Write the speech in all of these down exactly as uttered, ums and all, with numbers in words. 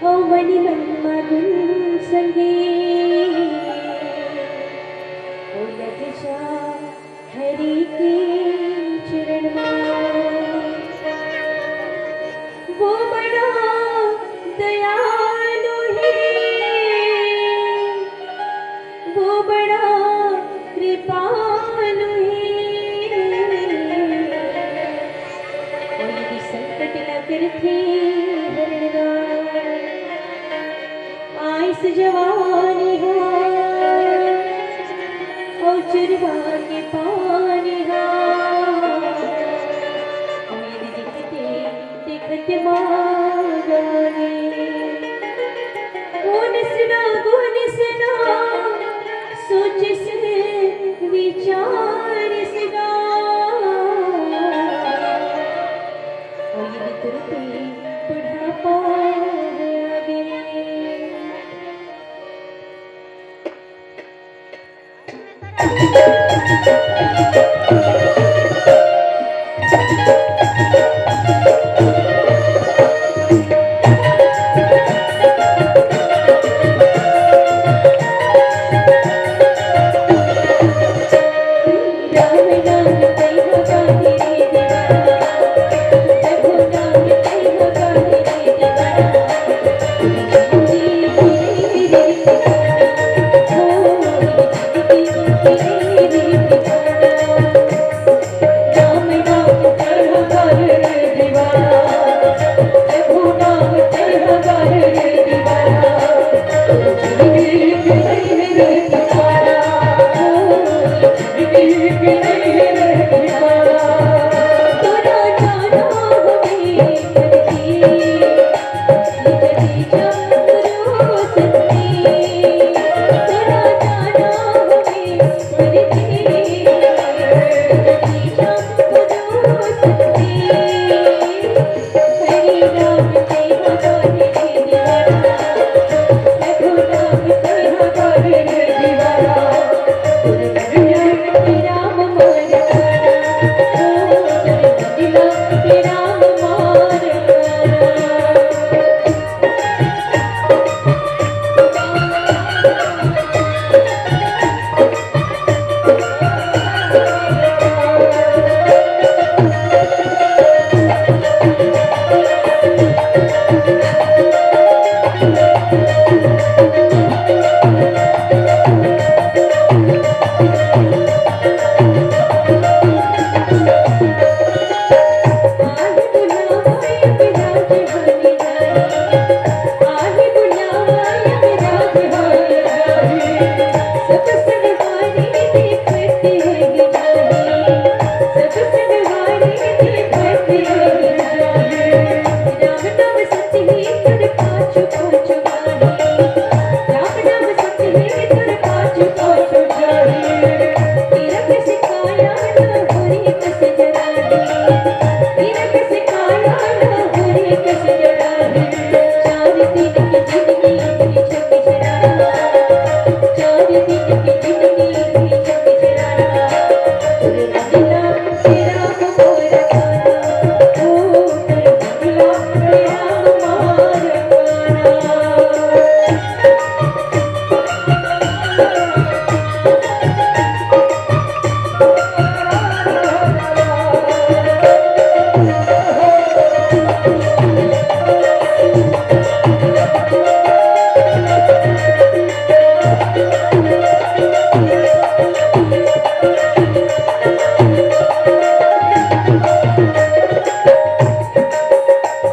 ओ मनी मन मा गुन संगे, ओ लग जा हरि के चरण मा। वो बड़ा दयालु हे, वो बड़ा कृपालु हे। ओ यदि संकट ला करथे हरण गा, आइस जवानी हा, अउ चुरवा के पानी हा। ओ यदि देखते, देखते मागानी। कोन सना, कोन सना, सोचिस विचारिस गा। ओ यदि तुरते बुढ़ापा आगे।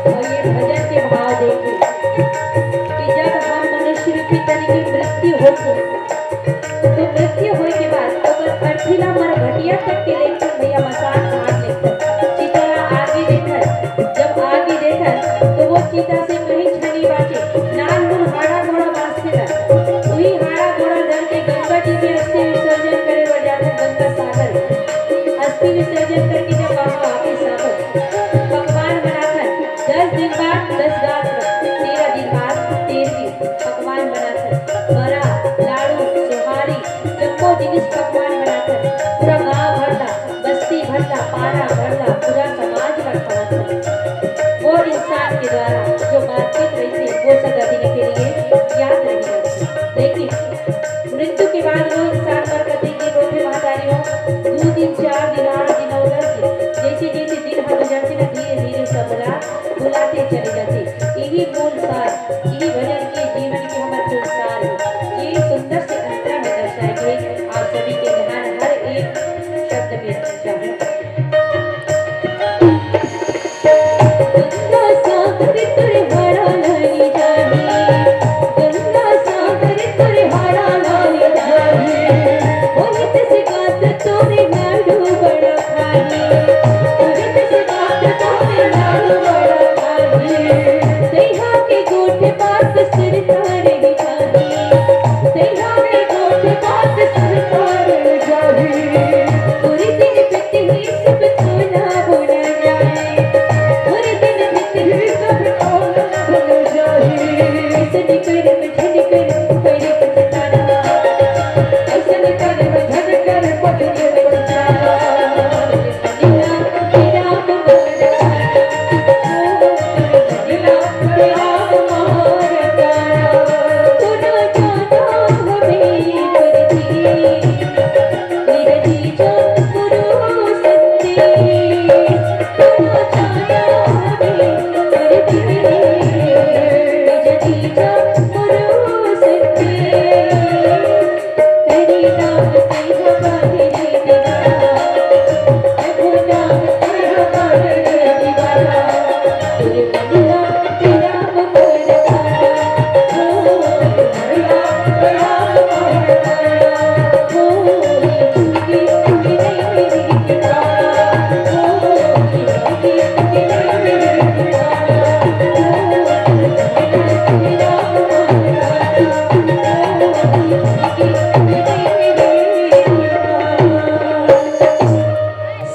और ये भजन के भाव देखिए कि जब हम मनुष्य रूपी तन की मृत्यु होती, तो मृत्यु होए के बाद ओकर अर्थी ला मरघटिया तक के लेके भैया मसान घाट लेके चिता आगी देखत, जब आगी देखत तो वो चिता से कहीं छनी बाचे, नान मुन हाड़ा घोड़ा बांचथे ना, वही हाड़ा घोड़ा धर के गंगा जी में अस्थि विसर्जन करे बर जाथे, गंगा सागर में अस्थि विसर्जन करके जब बाबा वापिस आथे, पकवान बनाथन, दस दिन बाद दस गात्र, तेरह दिन बाद तेरह दिन पकवान बनाथन, बरा, लाडू, सोहारी, जम्मो जिनिस पकवान बनाथन, पूरा गांव भर ला, बस्ती भर ला, पारा भर ला, पूरा समाज ला खवाथन। वो इंसान के द्वारा जो मारपीट रहिथे, वो सगला इही भजन के जीवन के हमर संस्कार हे। ये सुंदर से अंतरा में दर्शाए गए। आप सभी के ध्यान हर एक शब्द में चाहूँ। गंगा सागर तोरे हाड़ा लाई जाही, गंगा सागर तोरे हाड़ा लाई जाही। ओहित से गात तोरे लाडू बड़ा खाही, ओहित से गात तोरे लाडू बड़ा खाही। तैहा के गोठ बात सिर तारे जाही, तैहा के गोठ बात सिर तारे जाही। पूरे दिन बितही सब सोना बोला जाए, पूरे दिन बितही सब सोना बोला जाए। ऐसन करम झन करम करे पछताना, ऐसन करम झन करम करे पछताना।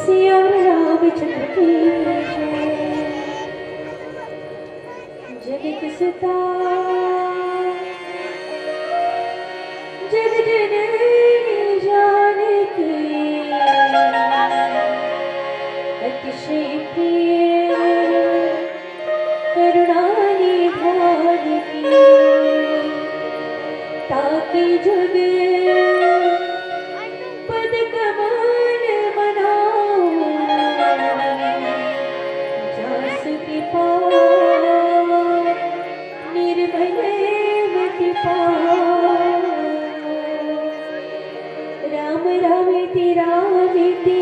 सिया रामचंद्र की जय। जनक सुता जग जननी जानकी अतिशय प्रिय करुणा निधान की। ताके जुग पद कमल मनाओ, जासु कृपा निर्मल मति पाओ। राम रामेति रामेति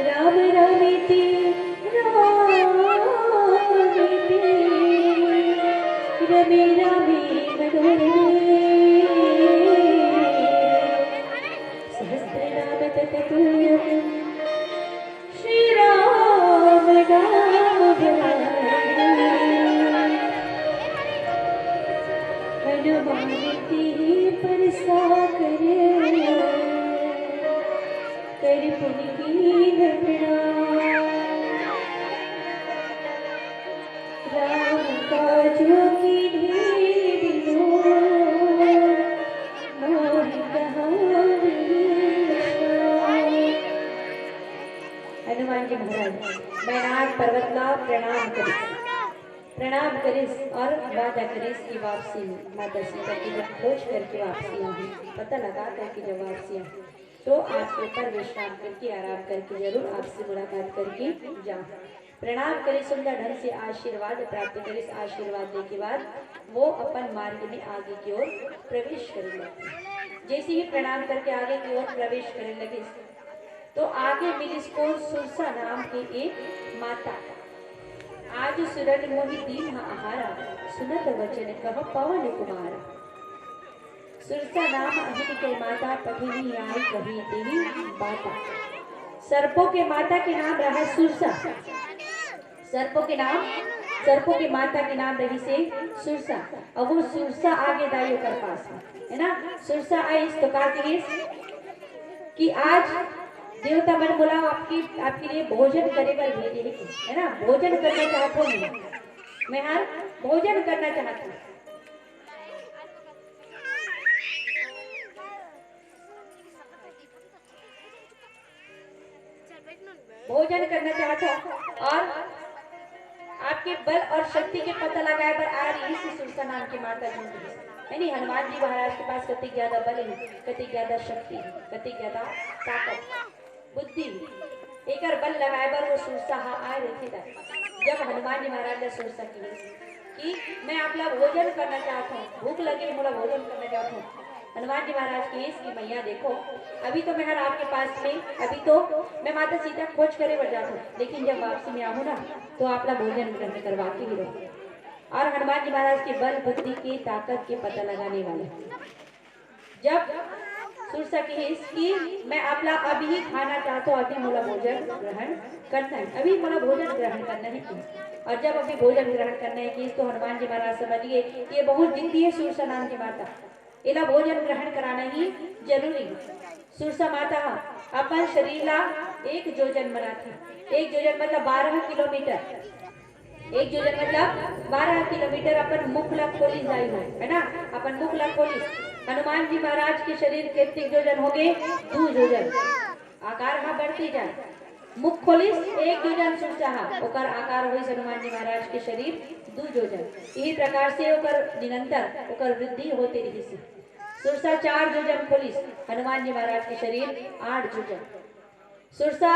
राम रामेति रामेति रमे रामे मनोरमे। सहस्रनाम तत्तुल्यं श्री राम नाम वरानने। हनुमान तेहि परसा करे, कर पुनि कीन्ह प्रणाम। राम काजु कीन्हे बिनु मोहि कहा विश्राम। हनुमान जी महाराज मैनाक पर्वत ला प्रणाम करिस, प्रणाम करिस और वादा करिस कि वापसी में माता सीता की जब खोज करके वापसी आही, पता लगा करके जब वापसी आही, तो आपके ऊपर विश्राम करके, आराम करके जरूर आपसे मुलाकात करके जाऊँ। प्रणाम करिस, सुंदर ढंग से आशीर्वाद प्राप्त करिस। आशीर्वाद दे के बाद वो अपन मार्ग में आगे की ओर प्रवेश करे लगिस। जैसे ही प्रणाम करके आगे की ओर प्रवेश करे लगिस, तो आगे मिलिस कोन? सुरसा नाम के एक माता। आज सुरन मोहि दीन्ह आहारा, सुनत वचन कह पवन कुमारा। सुरसा नाम अहिन के माता, पठिनी आई कहि तेहि बाता। सर्पों के माता के नाम रहा सुरसा। सर्पों के नाम, सर्पों के माता के नाम रहिसे सुरसा। अब वो सुरसा आगे दाई ओकर पास में, है ना? सुरसा आइस तो का कहिस कि आज देवता मन मोला आपके, आपके लिए भोजन करे बर भेजे हे, है ना? भोजन करना चाहत हों मैं, मैं हर भोजन करना चाहत हों। भोजन करना चाहत हों और आपके बल और शक्ति के पता लगाए बर आ रहिस सुरसा नाम की माता जी। यानी हनुमान जी महाराज के पास कतिक ज्यादा बल हे, कतिक ज्यादा शक्ति हे, कतिक ज्यादा ताकत, बुद्धि हे। एकर बल लगाए बर वो सुरसा हा आए रहिथे। जब हनुमान जी महाराज ला सुरसा कहिस, मैं आप ला भोजन करना चाहत हूँ, भूख लगे मोला भोजन करना चाहत हूँ। हनुमान जी महाराज कहिस कि मैया देखो, अभी तो मैं हर आपके पास में, अभी तो मैं माता सीता खोज करे बर जात हूँ, लेकिन जब वापसी में आहूँ ना, तो आप ला भोजन ग्रहण करवा के ही रहूँ। और हनुमान जी महाराज के बल बुद्धि के ताकत के पता लगाने वाले जब सुरसा कहिस कि मैं आप ला अभी ही खाना चाहत हूँ, अभी मोला भोजन ग्रहण करना है, अभी मोला भोजन ग्रहण करना है कि। और जब अभी भोजन ग्रहण करना है कि, तो हनुमान जी महाराज समझ गए कि ये बहुत जिद्दी है सुरसा नाम की माता, एला भोजन ग्रहण कराना ही जरूरी है। सुरसा माता ह अपन शरीर ला एक जोजन बनाथे। एक जोजन मतलब बारह किलोमीटर। एक जोजन मतलब बारह किलोमीटर अपन मुख ला खोलिस दाई हो, है ना? अपन मुख ला खोलिस। हनुमान जी महाराज के शरीर कतेक जोजन हो गए? दू जोजन। आकार हा बढ़ते जाए। मुख खोलिस एक जोजन सुरसा हा, ओकर आकार होइस हनुमान जी महाराज के शरीर दू जोजन। यही प्रकार से ओकर निरंतर ओकर वृद्धि होते रहिस। सुरसा चार जोजन खोलिस, हनुमान जी महाराज के शरीर आठ जोजन। सुरसा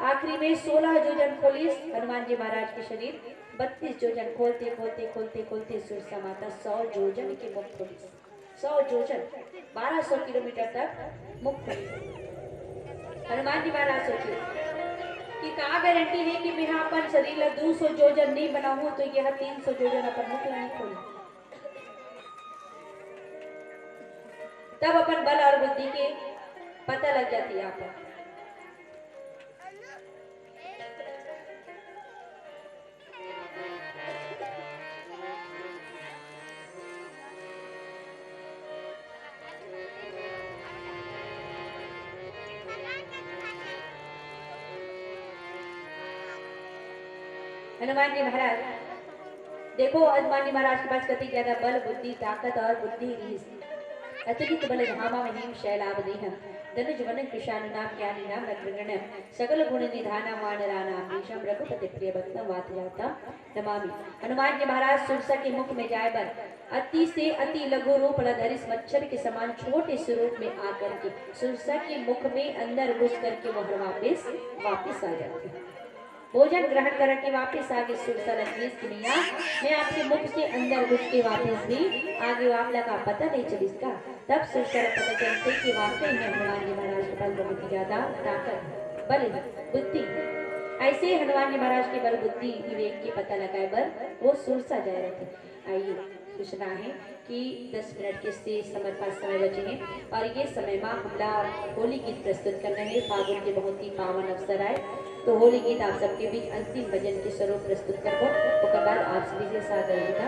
आखिरी में सोलह जोजन खोलिस, हनुमान जी महाराज के शरीर बत्तीस जोजन। खोलते खोलते खोलते खोलते सुरसा माता सौ जोजन के मुख खोलिस। सौ जोजन, बारह सौ किलोमीटर तक मुख खोलिस। हनुमान जी महाराज सोचे कि का गारंटी है कि मैं अपन शरीर ला दू सौ जोजन नहीं बनाऊं तो यह तीन सौ जोजन अपन मुख ला नहीं खोली। तब अपन बल और बुद्धि के पता लग जाती है आप। हनुमान जी महाराज, देखो हनुमान जी महाराज के पास कति ज्यादा बल, बुद्धि, ताकत और बुद्धि रहिस। अतुलित बल धामा महीम शैलाभ देहम, धनुज वनक विशाल नाम ज्ञानी नाम रत्नगण, सकल गुण निधाना वानराणाम ईशम रघुपति प्रिय भक्तम वात जातम नमामि। हनुमान जी महाराज सुरसा के मुख में जाए बर अति से अति लघु रूप ला धरिस, मच्छर के समान छोटे से रूप में आकर के सुरसा के मुख में अंदर घुस करके वह वापिस वापिस आ जाते हैं। भोजन ग्रहण करके वापिस आगे सुरसा ला कहिस कि मैया, मैं आपके मुख से अंदर घुस के वापिस भी आगे आप ला का पता नहीं चलिस का? तब सुरसा ला पता चलते कि वाकई में हनुमान जी महाराज के पास बहुत ही ज्यादा ताकत, बल, बुद्धि। ऐसे ही हनुमान जी महाराज के बल, बुद्धि, विवेक के पता लगाए बर वो सुरसा जाए रहते। आइए, सूचना है कि दस मिनट के से समय, पास समय बचे हैं और ये समय में हमला होली गीत प्रस्तुत करना है। फागुन के बहुत ही पावन अवसर आए, तो होली गीत आप सबके बीच अंतिम भजन के स्वरूप प्रस्तुत करबो। ओकर बाद आप सभी से सादर विदा।